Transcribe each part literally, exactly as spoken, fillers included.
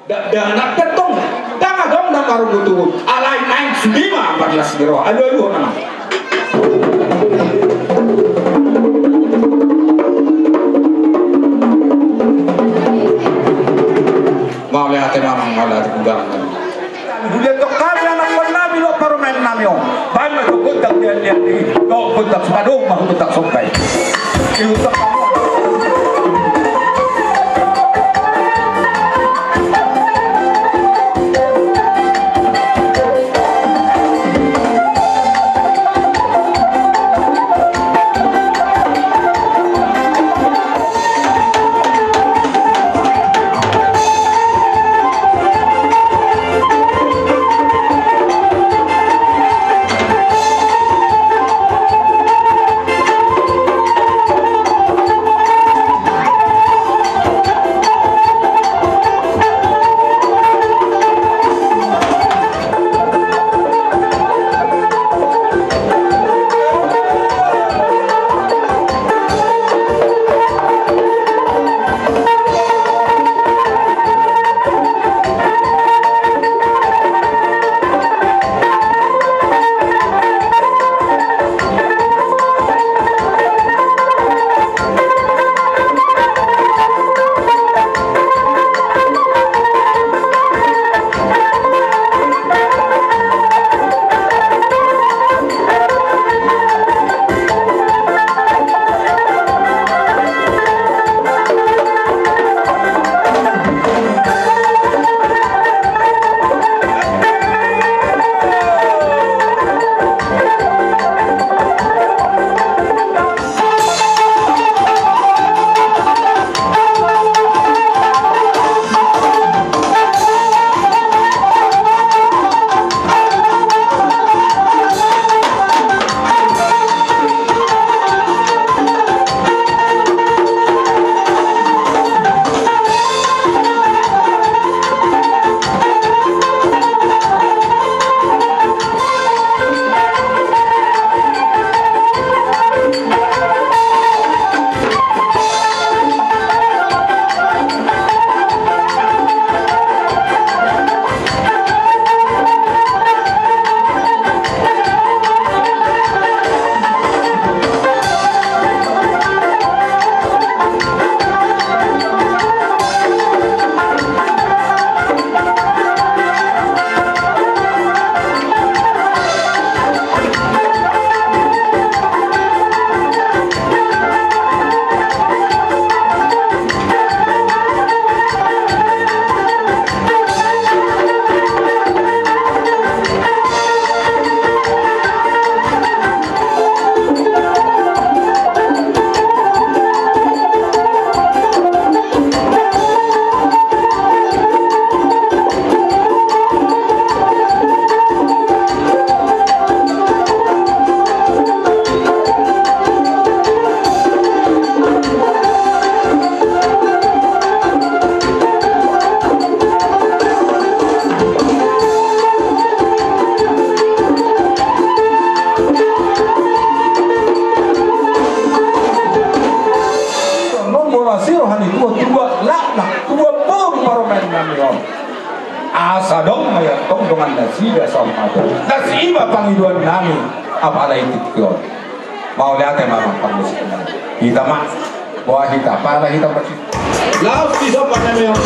Dakdanak pe tong, ndang adong na marungutungut, alai naeng sude ma parlas ni roha. Alualuhon ma. Mauliate ma amang, mauliate godang. Huliat tong hami anakkon nami dohot parumaen nami on. Baen ma tu gondang liat-liat i, dohot gondang sipadong ma tu gondang somba i. Ihuthon hamu. Nunga molo asi roha ni tua-tua, lakna tua boru parumaen nami on. Asa adong ma i antong dongan nasida saur matua. Nasi i ma pangidoan nami apala i tingki on. Mauliate ma amang parmusik nami. Hita ma. Boha hita, pala hita ma. Laos di somba nami on.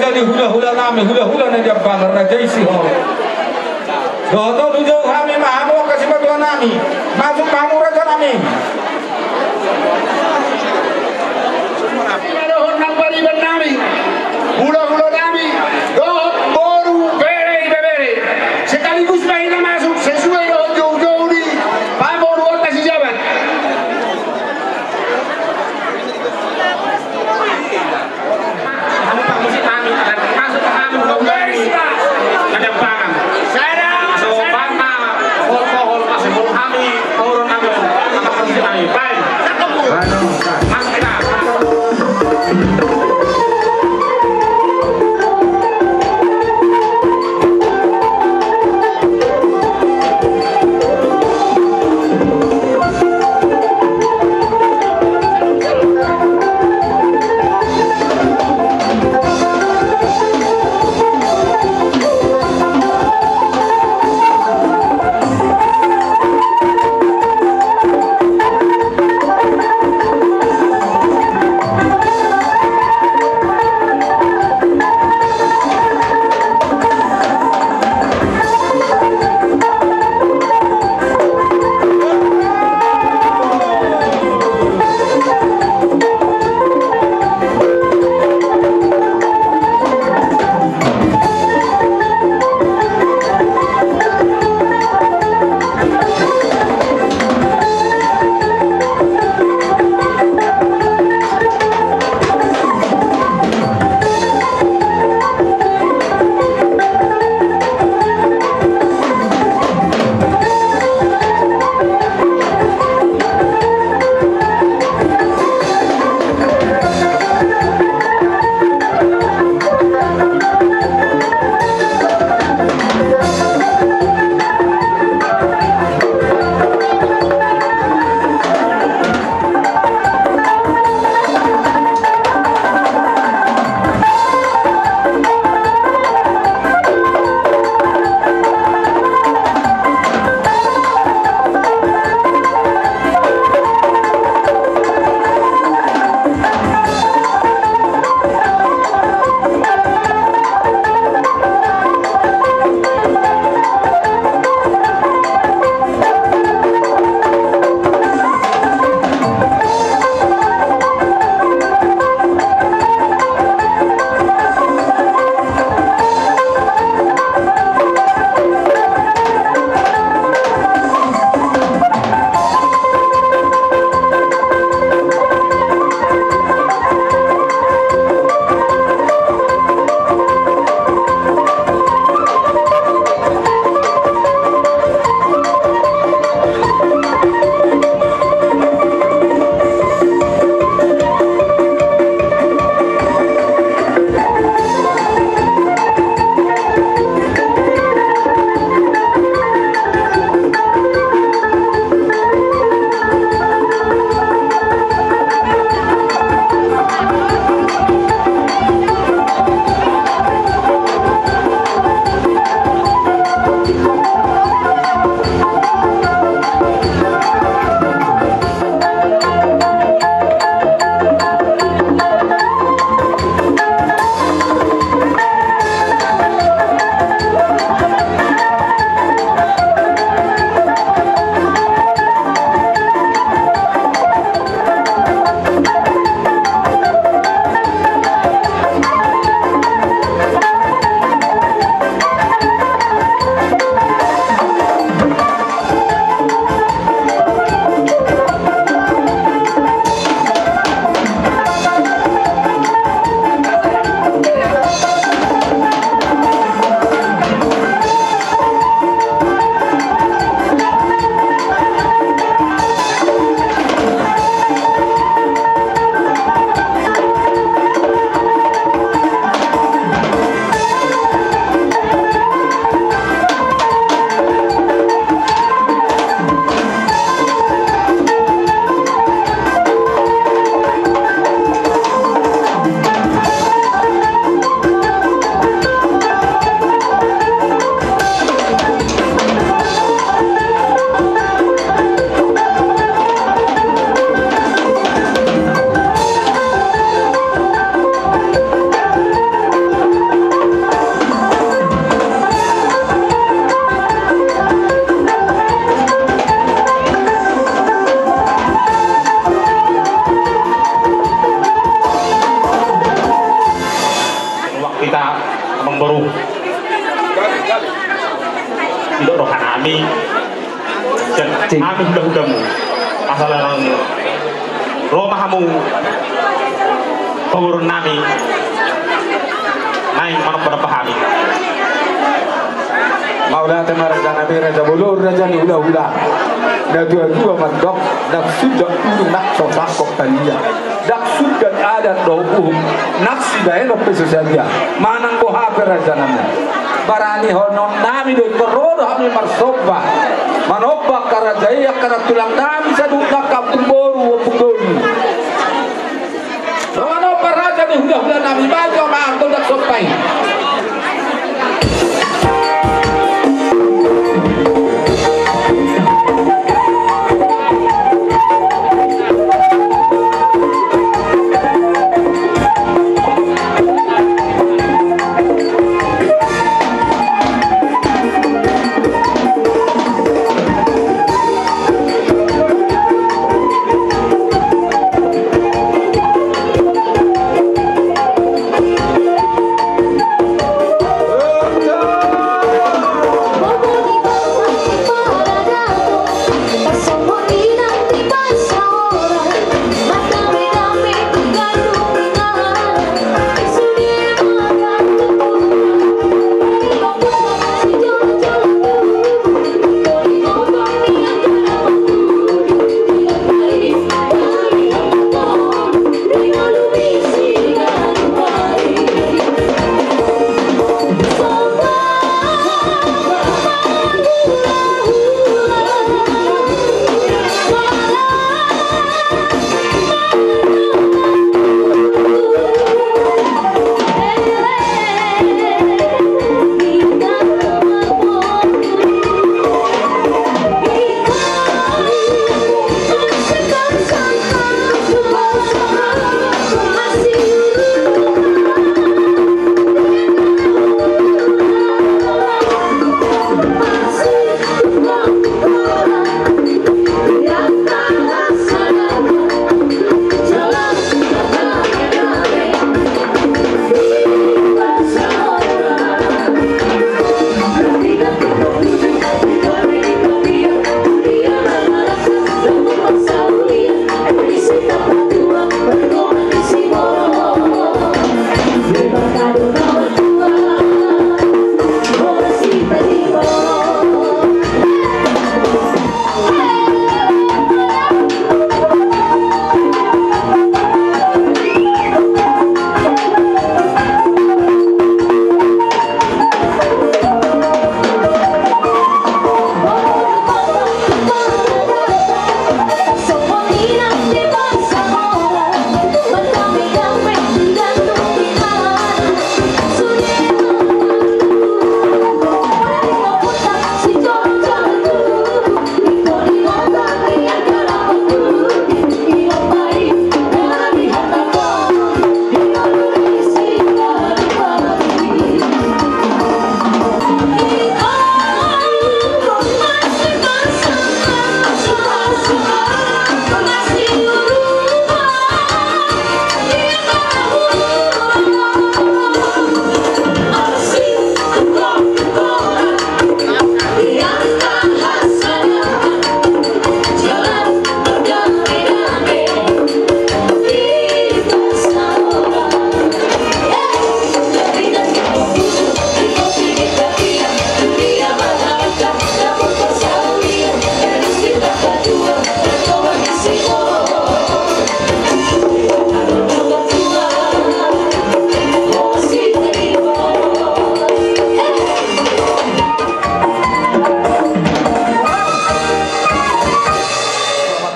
Di hula-hula nami, hula-hula na di Jambangan, raja i Sihol. Dohot on, jou hami ma hamu angka sipatua nami. Masuk ma hamu, raja nami. Dohot nang pariban nami, hula-hula nami, dohot boru, bere, ibebere. Sekaligus ma hita masuk sesuai dohot jou-jou ni pamoruonta si Jabat. Hamu pamusik nami, dan masuk hamu, hula-hula nami. Ada pangan. So, pangan, hol-hol, masuk hol hami, hol nami, hol nami, baik. Masuk kita. Boru. Didok roha nami. Jadi, hami hula-hulamu. Asal ro ma hamu. Pamoruon nami. Naeng manomba-nomba hami. Mauliate ma raja nami, raja bolon, raja ni hula-hula. Na tua-tua mandok, ndang sundat ulu na so sangkot talia. Ndang sundat adat dohot uhum, nang sibahenon pe so sadia. Manang boha pe raja nami. Baranihonon nami do ingkon ro do hami marsomba. Manomba angka raja i, angka nantulang nami saluhutna, angka ompu boru, ompu tolu. Ro manomba raja ni hula-hula nami, baen jo ma angka tondang somba i.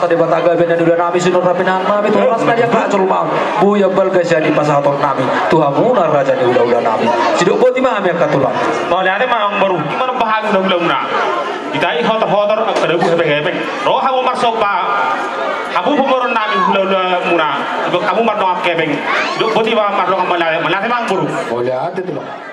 Debata gabe na niula nami, sinur na pinangan nami, tu horas na diangka jolma, buya balga sian i pasahaton nami tu hamuna raja ni hula-hula nami. Sidok boti ma hami angka tulang. Mauliate ma amang boru, i ma nomba hami hula-hulamuna. Hita i hotor-hotor, angka dabu hepeng-hepeng. Ro hamu marsomba, hamu pamoruon nami hula-hulamuna. Didok hamu mardongan hepeng. Sidok boti ma mardongan mauliate, mauliate ma amang boru. Mauliate tulang.